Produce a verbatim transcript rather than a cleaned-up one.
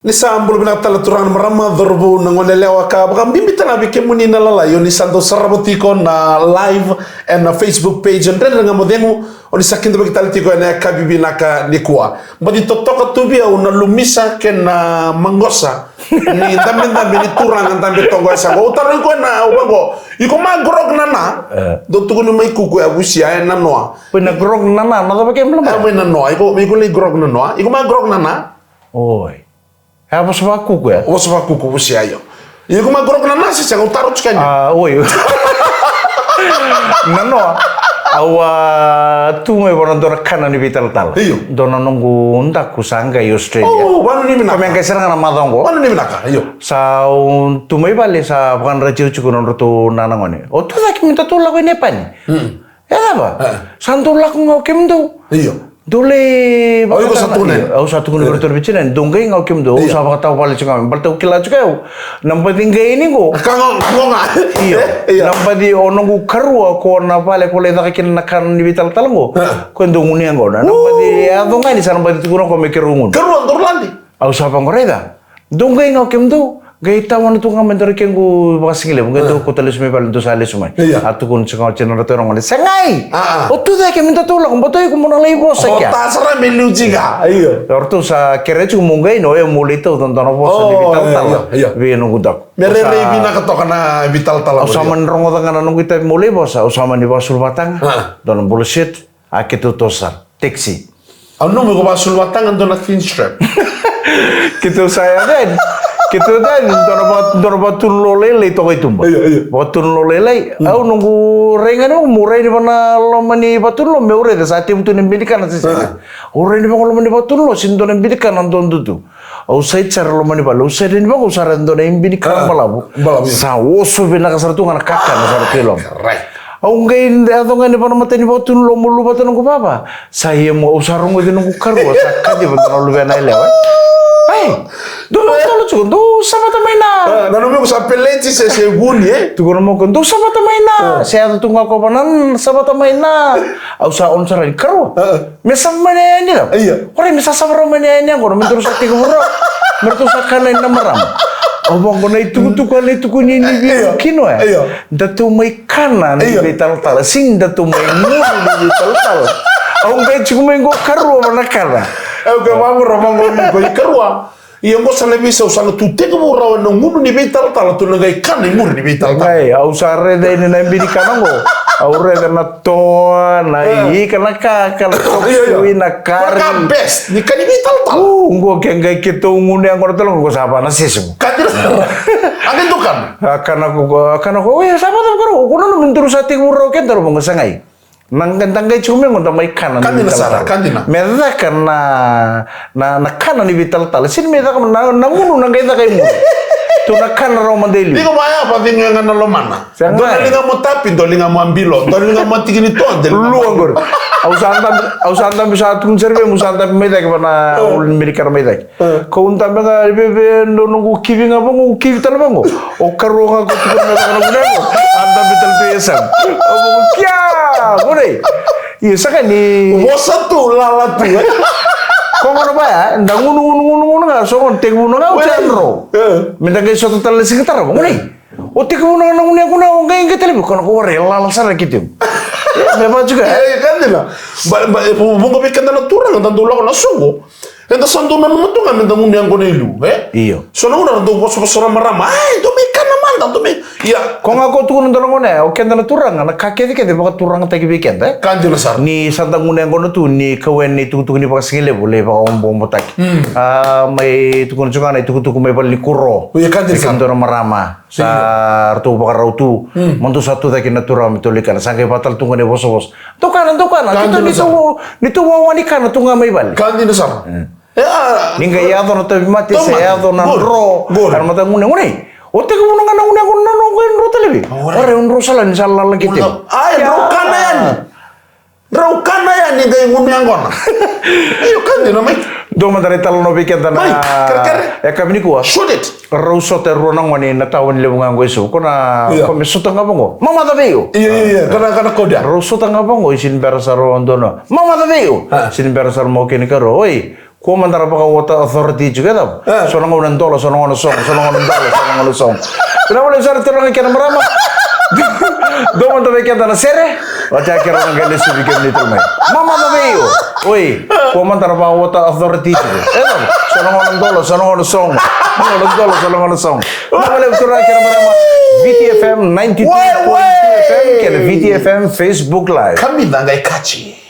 Ni sa bula vinaka tale na turaga na marama, cauravou na gone yalewa, ka vakabibi tale ga vei kemuni na lalai o ni sa dau sarava tiko na live ena Facebook page o Dredre Ga Mo Cegu. O ni sa kidavaki tale tiko ena yakavi vinaka nikua. Baci totoka tu vei au na lumisa kei na maqosa ni dabedabe ni turaga dabe toka e sa qo. Au tarogi koya na, au vaqo: "Iko ma grog nana?" E. Dou tukuni mai Kuku e a vusia e nanoa. Oi, na grog nana, na cava kemuni? E, mai nanoa. Iko, iko lai grog nanoa? Iko ma grog nana? Oi. E a vosa vaKuku, e? Vosa vaKuku, vosa, io. Iko ma grog nana se sega? Au taro tiko yani. A, oi. Nanoa. Au a tu mai vua na dua na kana ni veitalatala. Io. Dua na noqu daku sa qai Australia. O, vanuinui vinaka. Koya me qai sara ga na macawa qo. Vanuinui vinaka, io. Sa au tu mai vale, sa vakayadrati au tiko na nodratou nana gone. O tu cake me datou lako i Nepani. Mm. E cava? E. Sa dou lako ga o kemudou. Io. Dou lai... Au, iko sa tukuna. Io, au sa tukuna vei iratou na veitinani, dou qai ga o kemudou. Io. Au sa vakatawa vale tiko ga, baleta au kila tiko au na baci qai ni qo. Ka qo, qo ga. Io. Io. Na baci o noqu karua, ko na vale ko lai caka kina na kana ni veitalatala qo. E. Ko e dou gunu yaqona. Na baci e yaco ga ni sa na baci tukuna ko me keirau gunu. Karua, dou ladi. Au sa vaqo, raica. Dou qai ga o kemudou, qai tawana tu ga mai dua na kequ vakasigalevu, qai dou kauta lesu mai vale, dou sa lesu mai. Io. A tukuna tiko ga o tina na nodratou gone, segai! A, a. O tu cake me datou lako, baleta o iko mo na lai vosa kea. O ta sara me liu tiko ga. Io. O ratou sa kerea tiko mo qai, o yau mo lai tauca dua na vosa ni veitalatala. Io, io. Vei noqu daku. Me rairai vinaka toka na veitalatala. Au sa mani rogoca ga na noqu itavi mo lai vosa, au sa mani vakasuluvata ga. A. Dua na bula set, a keitou toso sara. Taxi. Au nanuma iko vakasuluvata ga dua na thin strap. Keitou sa yaco yani. Keitou yaco yani, dua na va-, dua na vakatunulo lailai toka i tuba. Io, io. Vakatunulo lailai. Mm. Au noqu rai ga ni vaqo, meu rai ni vaka na loma ni vakatunulo, meu raica sa tevu tu na binikana se sega. A. Au rai ni vaka loma ni vakatunulo, sega ni dua na binikana dodonu tu. Au sa i sara loma ni vale, au sa rai ni vaqo, au sa raica dua na ibinikana balavu. A, balavu, io. Sa oso vinaka sara tu ga na kakana sara tu i loma. Right. Au qai yaco ga yani vaka na mata ni vakatunulo meu luvata noqu vava. Sa ia mo, au sa rogoci noqu karua sa kaciva dua na luvena yalewa. Ei, dou vakatotolo tiko, dou savata mai na. A, nanuma iko sa peleti se, se vuni, e? Tukuna mai o koya, dou savata mai na. A. Se yaco tu ga o koya vaka na savata mai na. Au sa on sara yani, karua. A, a. Me sava mai na yaya ni cava? Io. Warai, me sa sava rawa mai na yaya ni yaqona, me daru sa tekivu rawa. Me ratou sa kana yani na marama. Au vaqo, na itukutuku a lai tukuni ni vei kina oya. Io. Datou mai kana ni veitalatala. Sega ni datou mai gunu ni veitalatala. Au qai tiko mai qo karua vaka na kana. Au qai vaqo, vaqo ni qo i karua. Ia qo sa na veisau, sa na tu tekivu rawa na gunu ni veitalatala, tou na qai kana i muri ni veitalatala. Qai, au sa raica yani na binikana qo. Au raica na toa, na ika, na kaka, na chop suey, na kari. Best ni ka ni veitalatala. U, qo ke qai keitou gunu yaqona tale qo, sa va na sisi qo. Ka dina sara. A qai dou kana. A kana qo, a kana qo, e, sa vacava qo, qo nanuma me daru sa tekivu rawa kedaru, qo sa qai. Na qai, da qai tiko mai qo da mai kana ni veitalatala. Ka dina sara, ka dina. Me caka na, na, na kana ni veitalatala. Sega ni me caka na, na gunu na qai caka i muri. Tou na kana rawa mada i liu. Iko vaya, vacegu ga na lomana. Sega. Dua na liga mo tapi, dua liga mo bilo, dua liga mo tiki ni toa, dua liga mo... Lua qori. Au sa dabe, au sa dabe, sa tukuni sara vei au, au sa dabe mai cake vaka na ulu ni binikana mai cake. E. Kau dabe ga veve, dua noqu kivi ga vaqo, kivi tale vaqo. O karua ga ko tukuna na caka na gunu yaqona. A dabe tale tu e yasamu. Au vaqo, kia, gone. Io, saka ni vosa tu, lala tu, e. Ko gona vaya, da gunu, gunu, gunu, gunu ga, so gona, tekivu na ga, o tsa dro. E. Me da qai sota tale na siga tarava, gone. O tekivu na, na gunu yaqona, o qai qai tale vei, ko na ko warai, lala sara ki teu. Me vaka tiko, e? Ia, ia, ka dina. Ba, ba, e, vo, voqa vei keda na turaga, da dau lako na soqo. Eda sa dau nanuma tu ga me da gunu yaqona i liu, e? Io. So na gauna ra dau vosavosa na marama, ai, dou mai kana mada, dou mai. Ia. Ko ga ko tukuna dua na gauna, o keda na turaga, na ka kecekece vakaturagataki vei keda, e? Ka dina sara. Ni sa da gunu yaqona tu, ni kau yani na itukutuku ni vakasigalevu, lai vakaoboobotaki. Mm. A, mai tukuna tiko ga na itukutuku mai vale ni kuro. Ia, ka dina sara. Vei kemudou na marama. Sa ratou vakarau tu. Mm. Mo dou sa tu cake na turaga me tou lai kana. Sa qai vakatale tu ga na ivosavosa. Dou kana, dou kana. Ka dina sara. Ni tou, ni tou wawa ni kana tu ga mai vale. Ka dina sara. Mm. E, a, ni qai yaco na tauvimate, se yaco na dro. Qori. Qori. Kana mata gunu, gunu. O tekivu na ga na gunu, gunu, na gunu, qai dro tale vei. Ora. Ora, o dro sara ni sa lala ki teu. Ai, dro kana yani. Drau kana yani qai gunu yaqona. Io, ka dina mai. Dua mada na italanoa vei keda na... Mai, kerekere. E ka vei nikua. Shoot it. Rau sota e rua na gone na tawa ni levu ga qo e Suva. Ko na... Io. Ko me sota ga vaqo. Mamaca vei au. Io, io, io. Kana, kana kodia. Rau sota ga vaqo, e sega ni bera sara o dua na. Mamaca vei au. A. Sega ni bera sara mo kena karua. Oi. Ko mada na vakaota authority tiko e cava? E. So na gauna dola, so na gauna sogo, so na gauna dola, so na gauna sogo. Vinaka vakalevu sara turaga kei na marama. Dua mada vei keda na sere. Vata kei ira na qai lesu vei kemuni tale mai. Mamaca vei io. Oi, ko mada na vakaota authority tiko e cava? So na gauna dola, so na gauna sogo. Gauna dola, so na gauna sogo. Vinaka vakalevu turaga kei na marama. V T F M ninety-two point two F M kei na V T F M Facebook Live. Kamica qai kaci.